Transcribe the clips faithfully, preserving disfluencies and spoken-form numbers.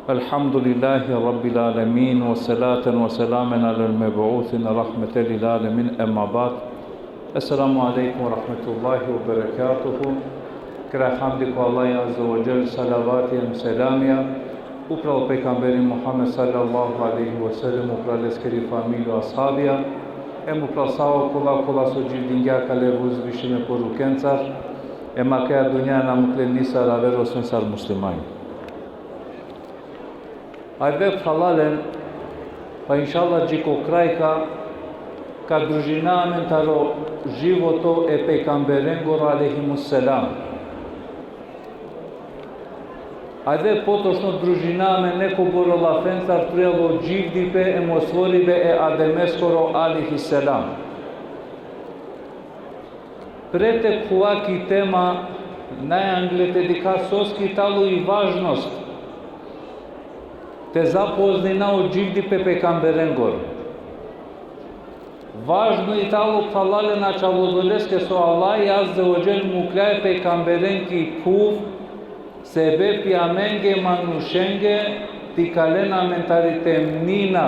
الحمد لله رب العالمين، وصلاة وسلاما على المبعوث رحمة للعالمين، أما بعد. السلام عليكم ورحمة الله وبركاته. Kera hamdi ko Allahi Azze ve Dželle, salavati em selamija upral pejgamberi Muhammed sallallahu alejhi ve sellem, upral leskeri familija, ashabija, em upral sa okola kola so dživdingja kale uzvišime porukencar, em akaja dunja na mukle nisar aver osim sar muslimanja. Ajde, phralalen, pa inšallah dži ko kraj ka, ka družina amen taro životo e pejgamberengoro alejhimus selam. Ajde, potočno družina amen nekobor o lafencar trujal o dživdipe em o stvoribe e Ademeskoro alejhis selam. Pre te khuva ki tema, naj angle te dikha soske i talo i važnost te zapoznina o dživdipe pejgamberengoro. Važno i talo, phralalen, ačhal odoleske so Allahi Azze ve Dželle mukhlja e pejgamberen ki phuv, sebepi amenge manušenge te ikalen amen tari temnina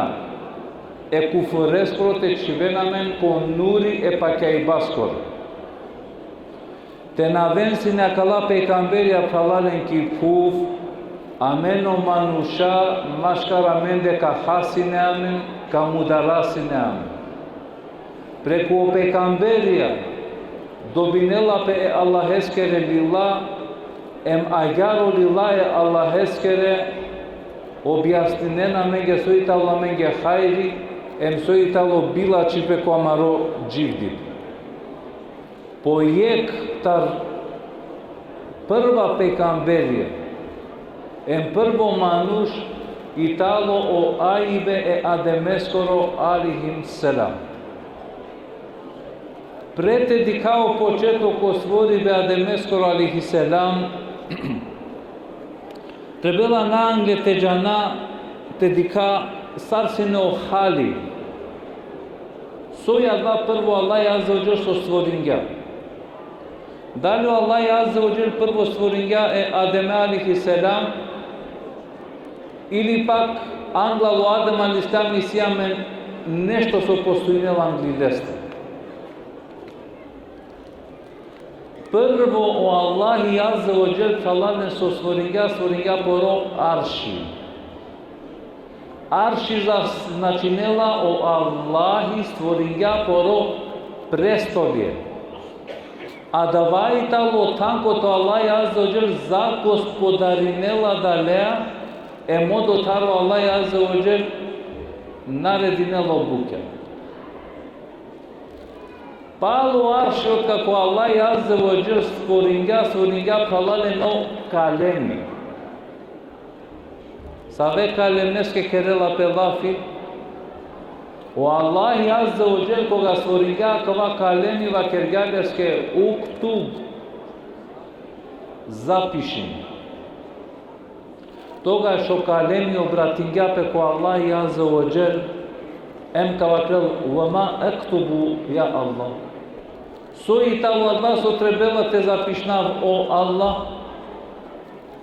e kufreskoro, te čhiven amen ko nuri e pakjaibaskoro. Te na aven sine akala pejgamberja, phralalen, ki phuv, amen o manuša maškar amende ka ha sine amen, ka mudara sine amen. Preku o pejgamberja dobinela pe e Allaheskere lila, em agjaar o lila e Allaheskere objasninen amenge so i talo amenge hajri, em so i talo bilačhipe ko amaro dživdipe. Po jekh tar prva pejgamberja, em prvo manuš i talo o ajbe e Ademeskoro alejhis selam. Pre te dikha o početok o stvoribe Ademeskoro alejhis selam, trebela na angle te džana, te dikha sar sine o hali. So i adava prvo Allahi Azze ve Dželle so stvoringja? Dali o Allahi Azze ve Dželle prvo stvoringja e Ademe alejhis selam, ili pak anglal o Adem alejhis selam isi amen nešto so postojinela angli leste? Prvo o Allahi Azze ve Dželle, phralalen, so stvoringja, stvoringja poro arši. Arši za-, značinela o Allahi stvoringja poro prestolje. Adava i talo than kote o Allahi Azze ve Dželle zagospodarinela adalea, em odotar o Allahi Azze ve Dželle naredinela o bukja. Palo arši, otkako o Allahi Azze ve Dželle stvoringja, stvoringja, phralalen, o kalemi. Save kalemeske kerela pe lafi? O Allahi Azze ve Dželle koga stvoringja akava kalemi, vakergja leske: "Uktub", zapišin. Togaš o kalemi obratingja pe ko Allahi Azze ve Dželle, em ka vakerel: "Ve ma ektubu, ja Allah." So i talo adava so trebela te zapišinav, o Allah?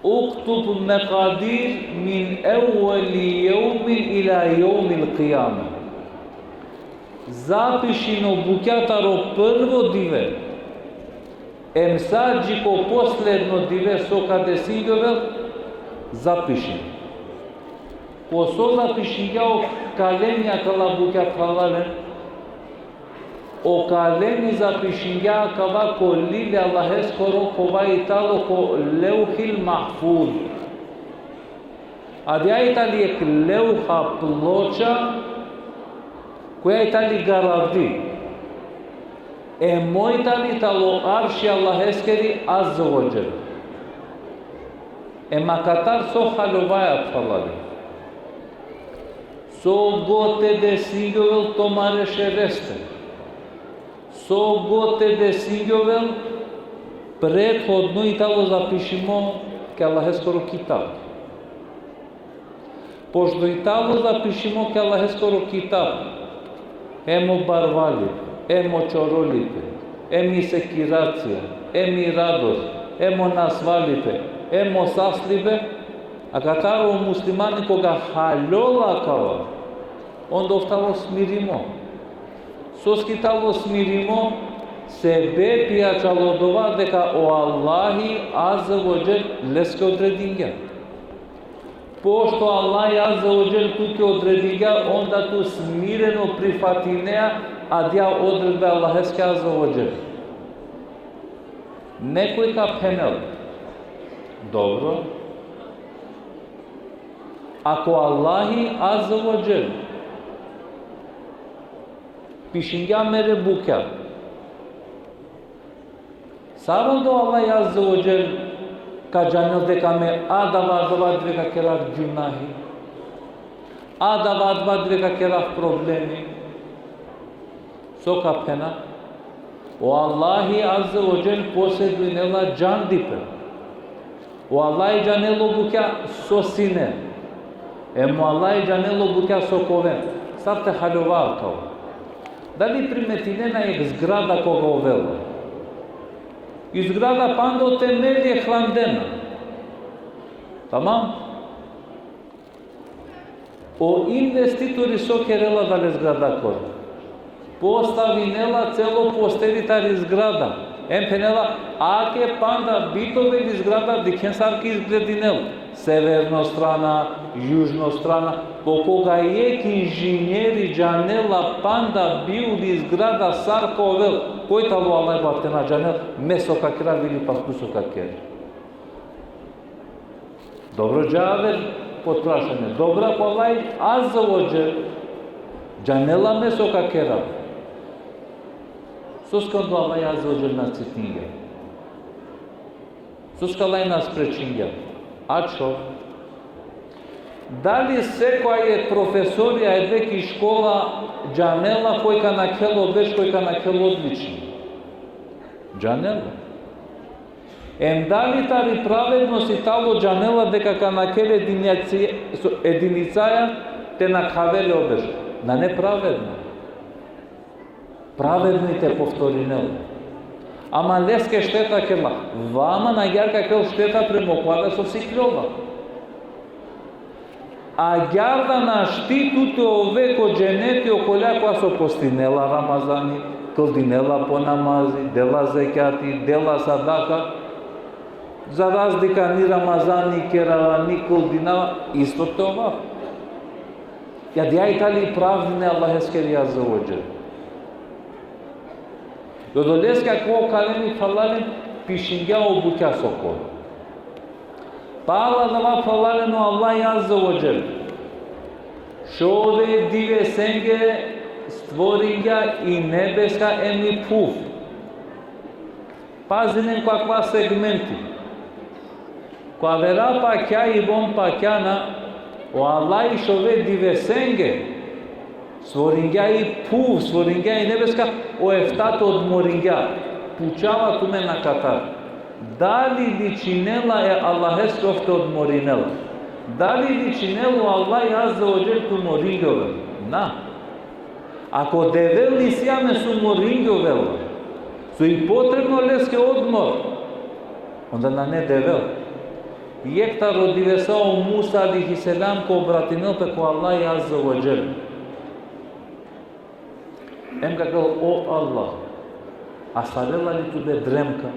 "Uktub mekadir min evveli jevmin ila jevmil kijame." Zapišin o bukja taro prvo dive, em sa dži ko posledno dive so ka desingjovel, zapišin. Ko so zapišingja o kalemi akala bukja, phralalen? O kalemi zapišingja akava ko lil e Allaheskoro, kova i talo ko Levhil Mahfuz. Adaja i tali jekh levha, ploča, koja i tali garavdi. Em oj tali talo arši Allaheskeri Azze ve Dželle. Em akatar so haljovaja, phralalen? So god te desingjovel tumare šereste, so god te desingjovel, prethodno i talo zapišimo ki Allaheskoro kitab. Pošto i talo zapišimo ki Allaheskoro kitab, em o barvalipe, em o čorolipe, em i sekiracija, em i radost, em o nasvalipe, em o saslibe, Akatar o muslimani koga haljola akava, onda ov tano smirimo. Soske tano smirimo, sebepi ačhilo dova deka o Allahi Azze ve Dželle leske odredingja. Pošto Allahi Azze ve Dželle tuke odredingja, onda tu smireno prifatinea adaja odredbe Allaheske Azze ve Dželle. Nekoj ka phenel: dobro, ako Allahi Azze ve Dželle pišingja mere bukja, sar onda o Allahi Azze ve Dželle ka džanel deka me adava, adava dive ka kerav gjunahi, adava, adava dive ka kerav problemi? So ka phena? O Allahi Azze ve Dželle posedujnela džandipe. O Allahi džanela o bukja so sine. Em o Allahi džanela o bukja so ka oven. Sar te haljova akava? Dali primetinena jekh zgrada koga ovela? I zgrada panda o temelje hlandena. Tamam? O investitori so kerela adale zgradakoro? Postavinela celo posteri tari zgrada. Em phenela: ake panda bitovel i zgrada, dikhen sar ka izgledinel. Severno strana, južno strana. Po koga jekh inžinjeri džanela panda biuli zgrada sar ka ovel, koj tano o Allah, bar te na džanel me so ka kerav ili pa tu so ka kerav? Dobro, dža aver pod prašanje. Dobro, ako o Allah Azze ve Dželle džanela me so ka kerav, soske onda o Allah Azze ve Dželle na citingja? Soske o Allah na sprečingja? Ačhov. Dali sekoja jekh profesori avdive ki škola džanela koj ka nakhel o berš, koj ka nakhel odlični? Džanela. Em dali tari pravednost i tano džanela deka ka nakhel edinici-, so-, edinicaja te nakhavel le o berš? Nane pravedno. Pravedno i te povtorinel. Ama leske šteta kerela. Vama na agjaar ka kerel šteta prema okova so sikljola. Agjaar da našti tu te ove ko dženeti okola kova so postinela Ramazani, kldinela po namazi, dela zekjati, dela sadaka, za razlika ni Ramazani kerava, ni kldinava, isto te ova. Ja, adaja i tali pravdina e Allaheskeri Azze ve Dželle. Odoleske ko kalemi phralalen pišingja o bukja so ka ovel. Pala adava phralalen o Allah Azze ve Dželle šove divesenge stvoringja i nebeska em i phuv. Pazinen ko akava segmenti. Ko avera pakja i von pakjana, o Allah šove divesenge stvoringja i phuv, stvoringja i nebeska, o efta te odmoringja. Pučava tumen akatar. Dali ličinela e Allaheske ov te odmorinel? Dali ličinela o Allah Azze ve Dželle te umoringjovel? Na. Ako Devel isi amen so umoringjovel, so i potrebno leske odmor, onda nane Devel. Jekh taro divesa o Musa alejhi selam ka obratinel pe ko Allah Azze ve Dželle. Em ka kerel: o Allah, astarela li tute dremka?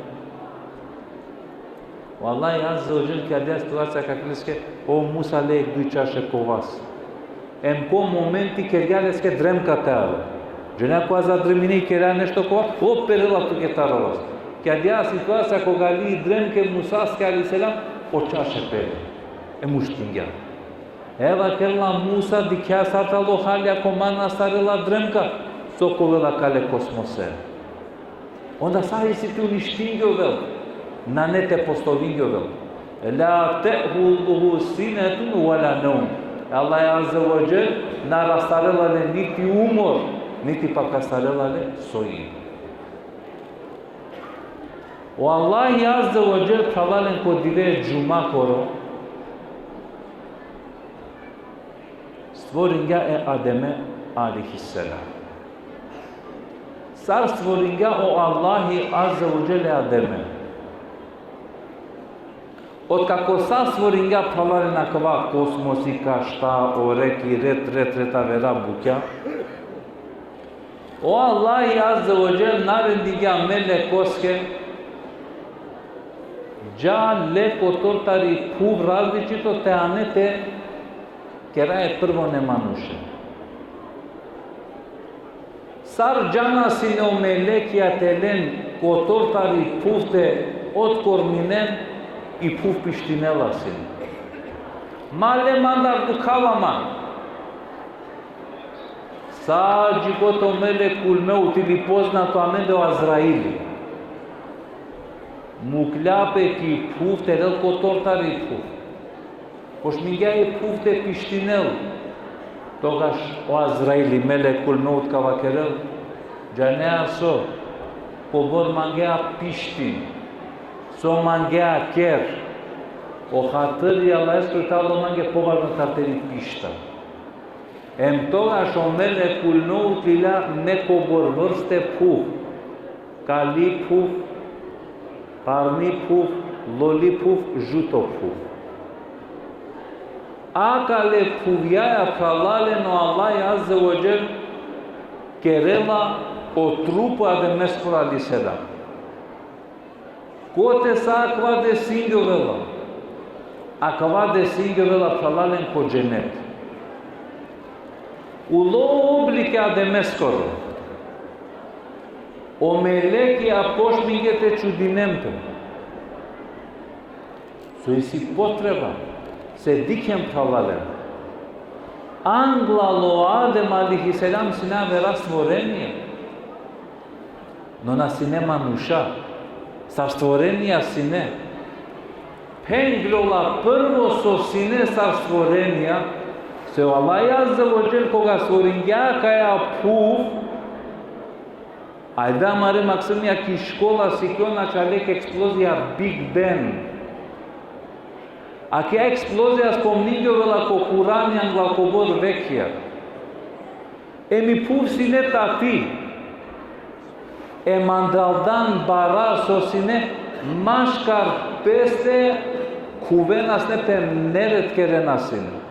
O Allah Azze ve Dželle ki adaja situacija ka kerel leske: o Musa, le jekh duj čaše ko vas. Em ko momenti kergja leske dremka te avel. Džanea, kova zadremini, kera nešto ko vas, o, perela tuke taro vas. Ki adaja situacija koga li dremka e Musaske alejhi selam, o čaše pere. Em uštingja. E vakerela: Musa, dikhea sar tano hali, ako man astarela dremka, so ka ovel akale kosmose. Onda sar isi te uništingjovel, nane te poslovingjovel. La te'huzuhu sinetun ve la nevm. Allah Azze ve Dželle na astarela le niti umor, niti pak astarela le soj. O Allah Azze ve Dželle, phralalen, ko dive džumakoro stvoringja e Ademe alejhi selam. Sar stvoringja o Allahi Azze ve Dželle e Ademe? Otkako sa stvoringja, phralalen, akava kosmosi, kašta, o reki, ret, ret, ret avera bukja, o Allahi Azze ve Dželle naredingja melekoske: Dža le kotor tari phuv različito te ane te keraja prvo e manuše. Sar džana sine o melekija te len kotor tari phuv te otkorminen, i phuv pištinela sine. Ma le mandar dukhava man. Sa džikote o melekul meuti, ili poznato amende o Azraili, muklja pe ki phuv te lel kotor tari phuv. Pošmingja i phuv te pištinel. Togaš o Azraili, melekul meut, ka vakerel: Džanea so, kobor mangea pištin, so mangea ker, o hatiri Allaheskoro tano mange považno tari tiri pišta. Em togaš o melekul meut lilja nekobor vrste phuv. Kali phuv, parni phuv, loli phuv, žuto phuv. Akale phuvjaja, phralalen, o Allahi Azze ve Dželle kerela o trupo Ademeskoro alejhi selam. Kote sa akava desingjovela? Akava desingjovela, phralalen, ko dženet. Ulo oblike Ademeskoro. O melekija pošminge te čudinen pe. So isi potreba, se dikhen, phralalen. Anglal o Adem alejhi selam sine avera stvorenija. No na sine manuša, sar stvorenija sine. Phengljola prvo so sine sar stvorenija, se o Allahi Azze ve Dželle koga stvoringja akaja phuv, ajde amare maksimija ki škola sikljona čale ki eksplozija Big Bang. Akaja eksplozija spomningjovela ko Kurani anglal kobor vekja. Em i phuv sine tati. Em andaldan bara so sine, maškar peste khuvena sine pe, nered kerena sine.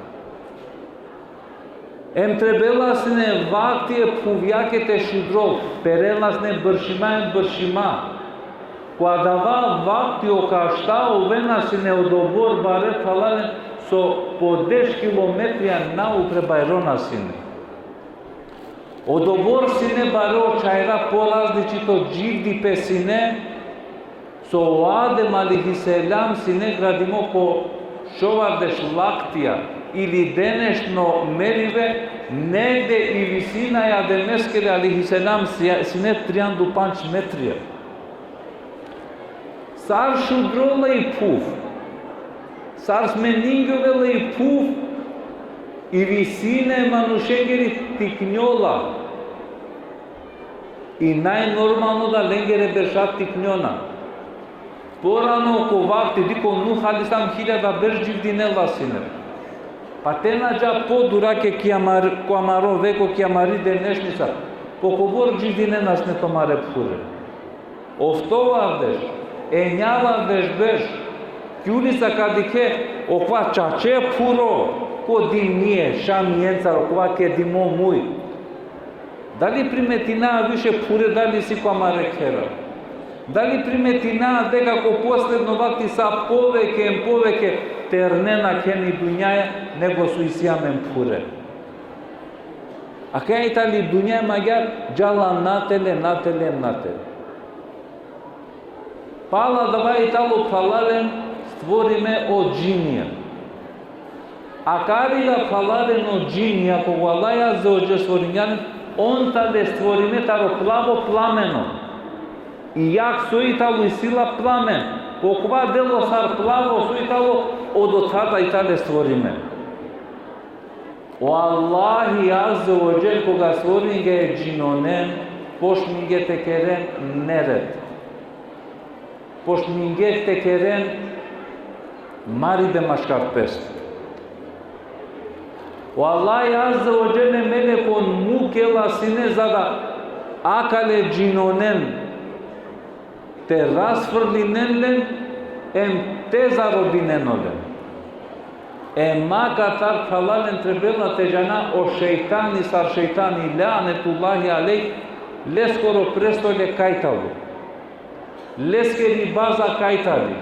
Em trebela sine vakti e phuvjake te šudrol, perela sine bršima em bršima. Ko adava vakti o kašta ovena sine odobor bare, phralalen, so po deš kilometrija na uprebajrona sine. Odobor sine bare o čhajra, porazličito dživdipe sine, so o Adem alejhi selam sine gradimo ko šovardeš laktija, ili denešno meribe, negde i visina e Ademeskere alejhi selam si-, sine trianda u pandž metrija. Sar šudrola i phuv, sar smeningjovela i phuv, i visina e manušengeri tiknjola. I najnormalno da lengere berša tiknjona. Porano ko vakti, dikh, o Nuh alejhi selam hiljada berš dživdinela sine. Pa te na dža podurake ki amar-, ko amaro veko, ki amari denešnica. Po kobor dživdinena sine tumare phure? Oftovardeš, enjavardeš berš, ki ulica ka dikhe, okova čače phuro, ko dimnije, šamijencar, okova kedimo muj. Dali primetina više phure, dali si ko amare khera? Dali primetina deka ko posledno vakti sa poveke em poveke ternena khen i dunjaja, nego so isi amen phure? Akaja i tali dunja, magjar džala natele, natele, natele. Pala adava i talo, phralalen, stvorime o džinija. Akari la, phralalen, o džinija, koga o Allah Azze ve Dželle stvoringja len, on tale stvorime taro plavo plameno. I jak so i talo, isi la plamen. Okova delo sar plavo so i talo, odothada i tale stvorime. O Allahi Azze ve Dželle koga stvoringja e džinonen, pošmingje te keren nered. Pošmingje te keren maribe maškar peste. O Allahi Azze ve Dželle melekon mukela sine za da akale džinonen te rasfrlinen len, em te zarobinen olen. Ema katar, phralalen, trebela te džana o šejtani, sar šejtani, lanetullahi alejh, leskoro prestolje kaj talo. Leskeri baza kaj tali.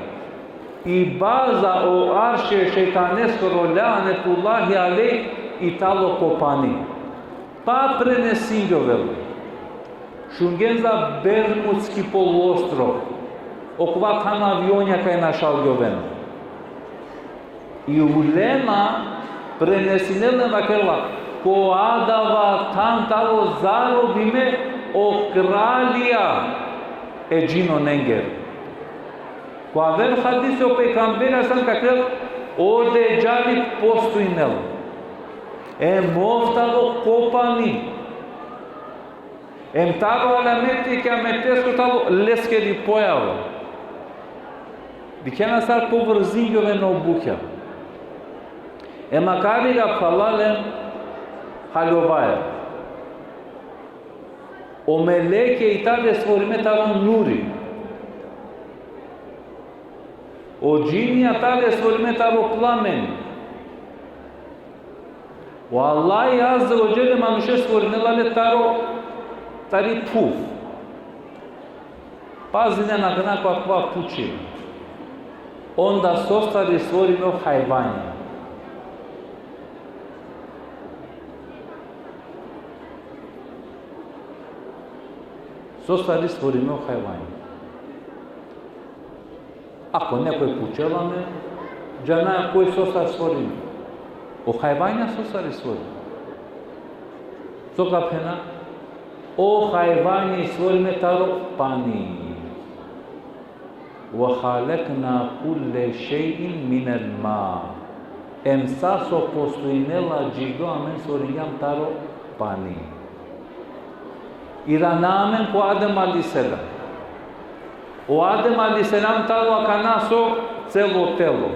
I baza o arše šejtaneskoro, lanetullahi alejh, i talo ko pani. Pa prenesingjovela. Šungen za Bermudski poluostrov. Okova than avionja kaj našalgjovena. I ulema prenesinela, vakerela, ko adava than talo zarobime o kralija e džinonengere. Ko aver hadisi o pejgamberi sam vakerel, o Dedžali postojnela. Em ov talo ko pani. Em taro alameti e kijametesko talo leskeri pojava. Dikhena sar povrzingjoven o bukja. Em akariga, phralalen, haljovaja. O melekja i tale stvorime taro nuri. O džinija tale stvorime taro plamen. O Allah azze ve dželle manuše stvorinela le taro, tari phuv. Pazinen akana ko akava pučibe. Onda sostar i stvorime o hajvanja? Sostar i stvorime o hajvanja? Ako nekoj pučela me, džanaja koj sostar stvorime. O hajvanja sostar i stvorime? So ka phena? O hajvanja i stvorime taro pani. Ve halekna kulle šej'in minel ma. Em sa so postojnela dži, amen stvoringjam taro pani. Irana amen ko Adem alejhi selam. O Adem alejhi selam talo akana so celo telo.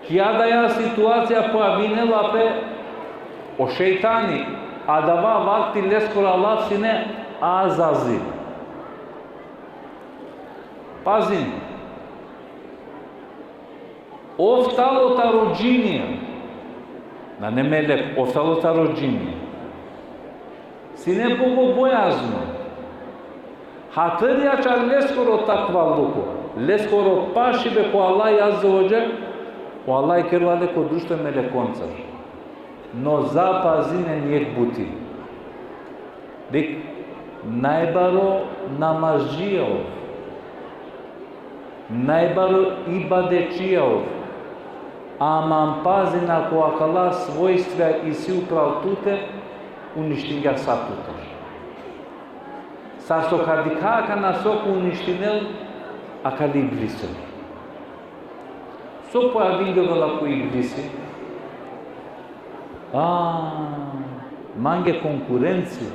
Ki adaja situacija pojavinela pe o šejtani, adava vakti leskoro lav sine Azazil. Pazin, ov talo taro džinija, nane melek, ov talo taro džinija. Sine bogobojazno. Hatari ačhar leskoro takvaluko, leskoro pašibe ko Allah azze ve dželle, o Allah kerela le ko društvo e melekoncar. No zapazinen jekh buti. Dikh, najbaro namazdžija ov, najbaro ibadetčija ov. Aman pazin, ako akala svojstva isi upral tute, uništingja sa tutar. Sar so ka dikha akana so ka uništinel akale Iblisi. So pojavingjola ko Iblisi? A, mange konkurencija.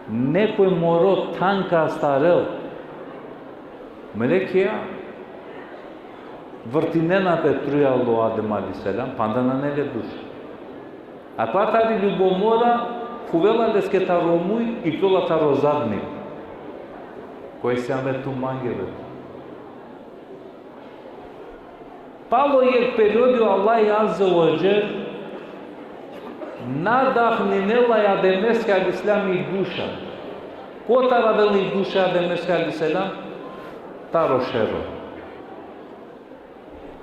Nekoj moro than ka astarel. Melekija vrtinena pe trujal o Adem alejhi selam, panda nane le duša. Akava tari ljubomora khuvela leske taro muj, iklola taro zadnji. Koj sian le tu, mange le tu. Palo jekh periodi o Allah azze ve dželle nadahninela e Ademeske alejhi selam i duša. Kotar avela i duša e Ademeske alejhi selam? Taro šero.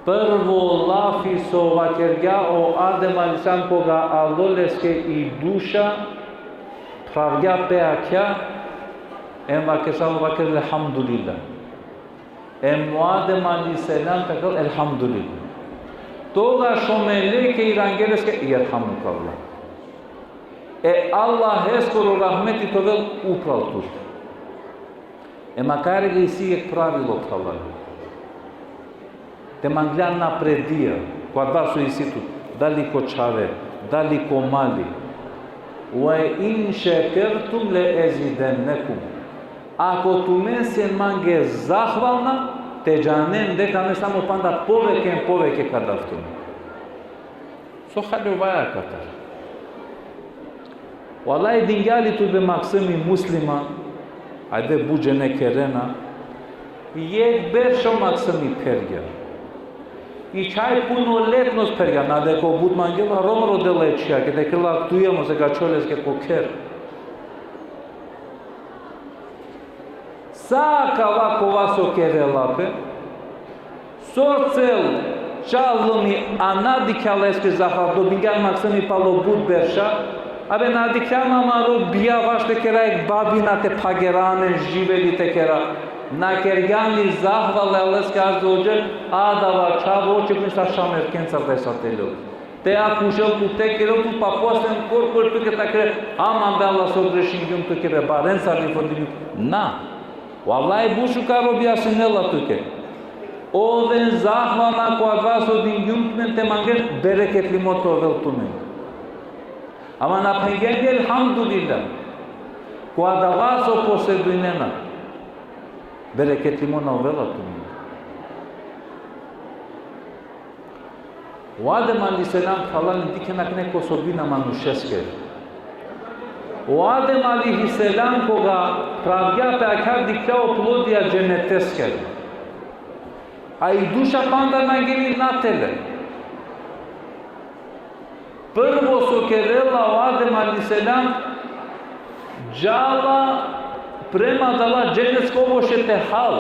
Prvo lafi so vakergja o Adem alejhi selam koga alo leske i duša, phravgja pe akhja, em vakersa, vakerel: Elhamdulillah. Em o Adem alejhi selam vakerel: Elhamdulillah. Togaš o melekja irangje leske: Jerhamukallah. E Allaheskoro rahmeti te ovel upral tut. Em akari isi jekh pravilo, phralalen. Te mangla napredija, ko adava so isi tut, dali ko čhave, dali ko mali. Ve in šekertum le ezidennekum. Ako tumen sien mange zahvalna, te džanen deka me samo panda poveke, poveke ka dav tumen. So haljovaja katar. Vallahi, dingja li tut be maksumi musliman, ajde but džene kerena, Jekh berš o maksimi phergja. I čhaj punoletnost phergja, na deka o but mangela rom rodela e čhija, keda kerela tuja mo se ka čhol leske ko kher. Sa akava kova so kerela pe, so cel čalumi, a na dikhlja leske zahval, dobingjan maksimi palo but berša, abe na dikhljan amaro bija vaš te kera jekh babina te phagera amen, živeli te kera. Na kergjan li zahval e Allaheskoro azze ve dželle, adava čhavo očekujnge sa šamerkencar da e sa te lel. Te akušel tut, te kerel tut, pa posle korkori tuke te kere, aman be Allah so grešingjum tuke be, barencar li frdingjum. Na. O Allah but šukar objasninela tuke. Oven zahvalna ko adava so dingjum tumen, te mangen, bereketlimo te ovel tumen. Ama na phengjen li elhamdulillah ko adava so posedujnena, bereketlimo na ovela tumen. O Adem alejhi selam, phralalen, dikhen akana jekh osobina manušeskiri. O Adem alejhi selam koga pravgja pe, akana dikhlja o plodija dženeteskere. A i duša panda na geli natele. Prvo so kerela o Adem alejhi selam, džala prema adala dženetsko ovoše te hal.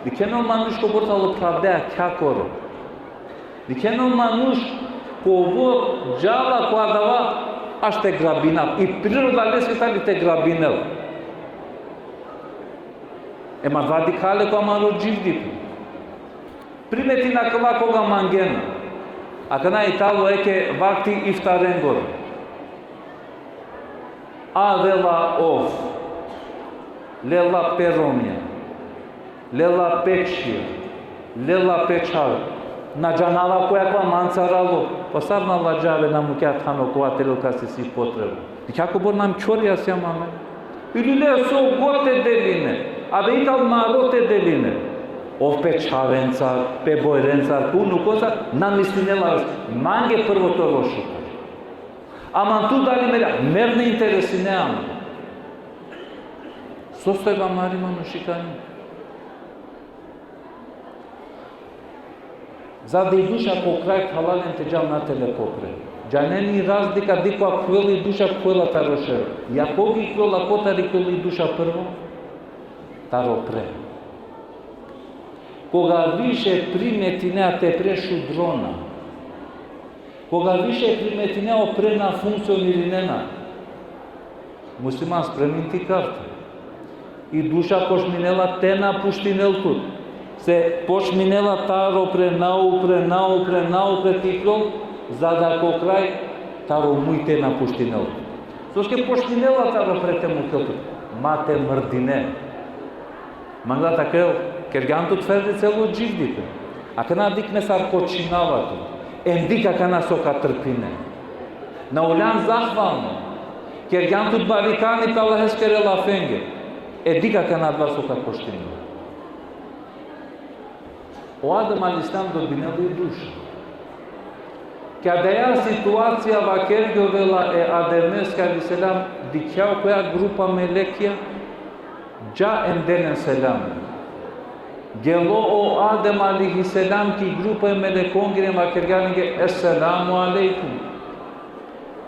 Dikhen o manuš kobor tano pravde akakoro. Dikhen o manuš kobor džala ko adava, aš te grabinav. I priroda leske tani te grabinel. Ema adava dikha le ko amaro dživdipe. Primetin akava koga mangena. Akana i tano jekhe vakti iftarengoro. Avela ov. Lela pe romnja. Lela pe čhija. Lela pe čhave. Na džanava koj akava mancar alo. Pa sar na ladžave, na mukja than okova te lel kas isi potreba. Dikha kobor namkjorja sijam amen. Ili le so god te deline, abe i tano maro te deline. Ov pe čhavencar, pe bojrencar, pe unukocar, na mislinela. Mange prvo te ovel šukar. Aman tu dali mergja, mer na interesinea amen. Sostojba amari manušikani. Za da i duša ko kraj, phralalen, te džal natele ko pre. Džanen i razlika dikh kova khuvela i duša, khuvela taro šero. Jakog i khuvela, kotar i khuvela i duša prvo? Taro pre. Koga više primetinea te pre šudrona. Koga više primetinea o pre na funkcionirinena. Musliman, spremin ti karta. I duša počminela te napuštinel tut. Se počminela taro pre, naupre, naupre, naupre te iklol, za da ko kraj taro muj te napuštinel tut. Soske počminela taro pre te mukel tut, ma te mrdine. Mangla te kerel, kergjan tut ferdi celo dživdipe. Akana dikh me sar kočinava tut. Em dikh akana so ka trpine. Na uljan zahvalno. Kergjan tut barikani pe Allaheskere lafenge. E dikh akana adava so ka koštine. O Adem alejhi selam dobinela i duša. Ki adaja situacija vakergjovela e Ademeske alejhi selam, dikhja koja grupa melekija, dža em de len selam. Gelo o Adem alejhi selam ki grupa e melekongiri, vakergja lenge: Esselamu alejkum.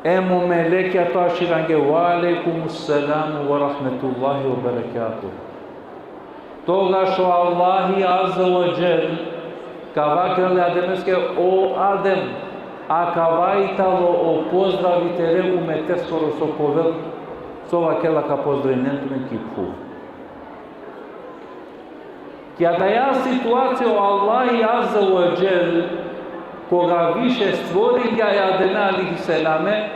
Em o melekija to aširange: Ve alejkumus selamu ve rahmetullahi ve berekatuhu. Togaš o Allahi azze ve dželle ka vakerel e Ademeske: O Adem, akava i tano o pozdravi tere umeteskoro so ka ovel, so vakerela ka pozdravinen tumen ki phuv. Ki adaja situacija o Allahi azze ve dželle, koga više stvoringja e Ademe alejhi selame,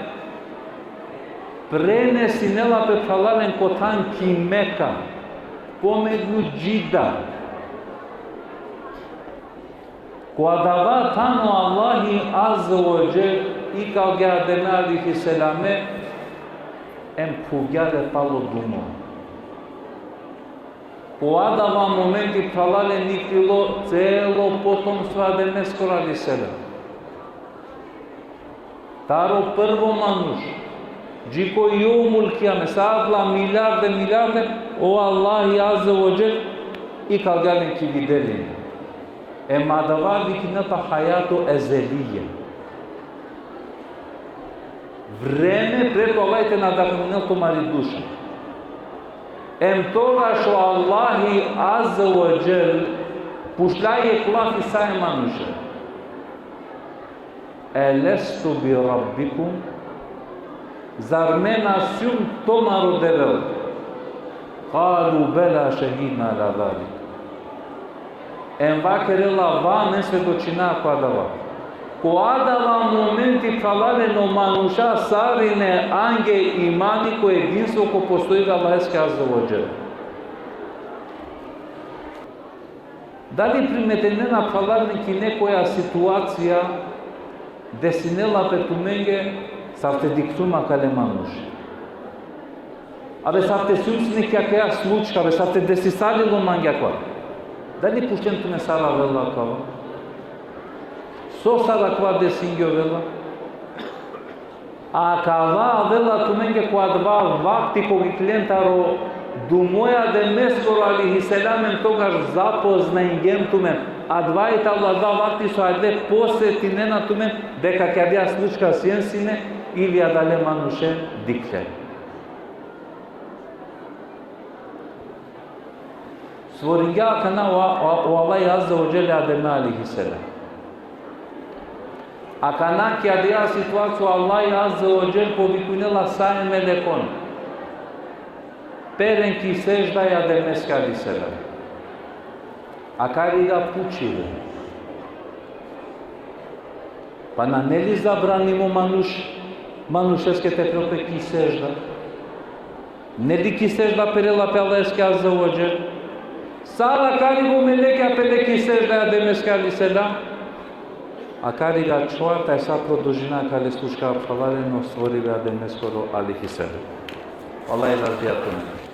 prenesinela pe, phralalen, ko than ki Meka, pomegnu Džida. Ko adava than o Allahi azze ve dželle ikalgja e Ademe alejhi selame, em phuvgja le palo dumo. Ko adava momenti, phralalen, iklilo celo potomstvo e Ademeskoro alejhi selam. Taro prvo manuš, dži ko jevmul kijame, sa adala milijarde, milijarde, o Allahi azze ve dželle Ikalgja len ki videli. Em adava vikinela pe hajato ezelije. Vreme pred o Allah te nadahnel tumari duša. Em togaš o Allahi Azze ve Dželle pučhlja jekh lafi sa e manuše. Elestu bi rabbikum, zar me na sijum tumaro Devel? Kalu bela, šehidna ala zalik. Em vakerela, va, me svedočina ko adava. Ko adava momenti, phralalen, o manuša sarine ange imani ko edinstvo, ko postojibe Allaheske Azze ve Dželle. Dali primetinena, phralalen, ki nekoja situacija desinela pe tumenge, sar te dikhlum akale manuš? Abe sar te sijum sine ki akaja slučka, abe sar te desisalilo mange akava? Dali pučhlen tumen sar avela akava? So sar akava desingjovela? Akava avela tumenge ko adava vakti koga ikljen taro dumo e Ademeskoro alejhi selam, em togaš zapoznaingjen tumen. Adava i tano adava vakti so adale posetinena tumen deka ki adaja slučka sijen sine ili adale manuše dikhlen. Stvoringja akana o, o, o Allah Azze ve Dželle Ademe alejhi selam. Akana ki adaja situacija o Allah Azze ve Dželle povikinela sa e melekon. Peren ki sedžda e Ademeske alejhi selam. Akariga pučibe. Pa nane li zabranimo manuš, manušeske te perel pe ki sedžda? Neli ki sedžda perela pe Allaheske Azze ve Dželle? Sar akariga o melekja pere ki sedžda e Ademeske alejhi selam? Akariga čorta, e sa prodolžina akale slučka, phralalen, o stvoribe e Ademeskoro alejhi selam. Allah razija tumen.